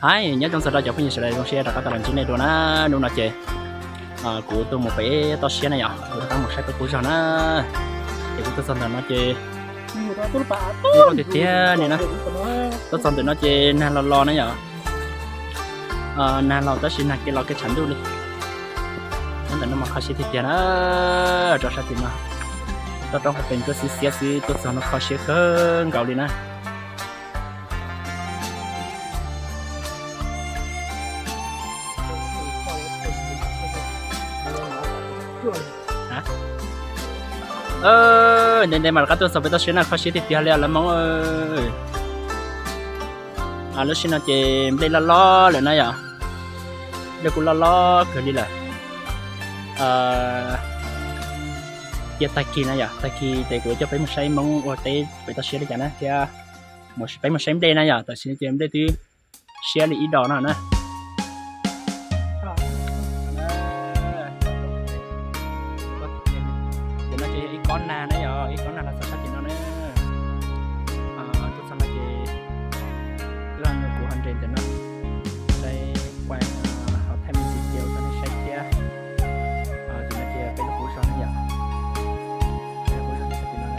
Hais nyob zoo txog rau cov phooj ywg sawv daws, zoo siab rov qab tau los ntsib nej dua na. Hnub no ces kuv tuaj mus pem toj siab na yom, kuv rov qab mus saib peb qub zog na. Ces kuv tuaj txog ntawm no ces, tiag tiag ni na, tuaj txog ntawm no ces nag los los na yom. Nag los tab sis nag kev los kev tshav ntuj li. Nyob ntawm no mas kho siab tiag tiag na. Rau sab tim no, toj roob qhov pes tuaj xiav xiav xwb, tuaj txog no kho siab kawg nkaus li na. Ntev ntev mas rov qab tuaj txog pem toj siab na, kho siab tiag tiag li lawv Hmoob. Lub sij no ces nplej loj loj lawm na yom, nplej kuj loj loj kawg li lawm. Cia tag kis na yom, tag kis ces kuv coj peb mus saib Hmoob ua teb pem toj siab li cas na thiab. Peb mus saib nplej na yom, tam sim no ces nplej twb siab li ib dos no na. Ces no ces yog ib kob nag na yom, ib kob nag los txog sab tim no na. Tuaj txog no ces laj nug kuv ho nres ntawm no, saib kuaj ho thaij me ntsis ces ua rau nej saib thiab. Ces no ces peb lub qub zog na yom, peb lub qub zog sab tim no na.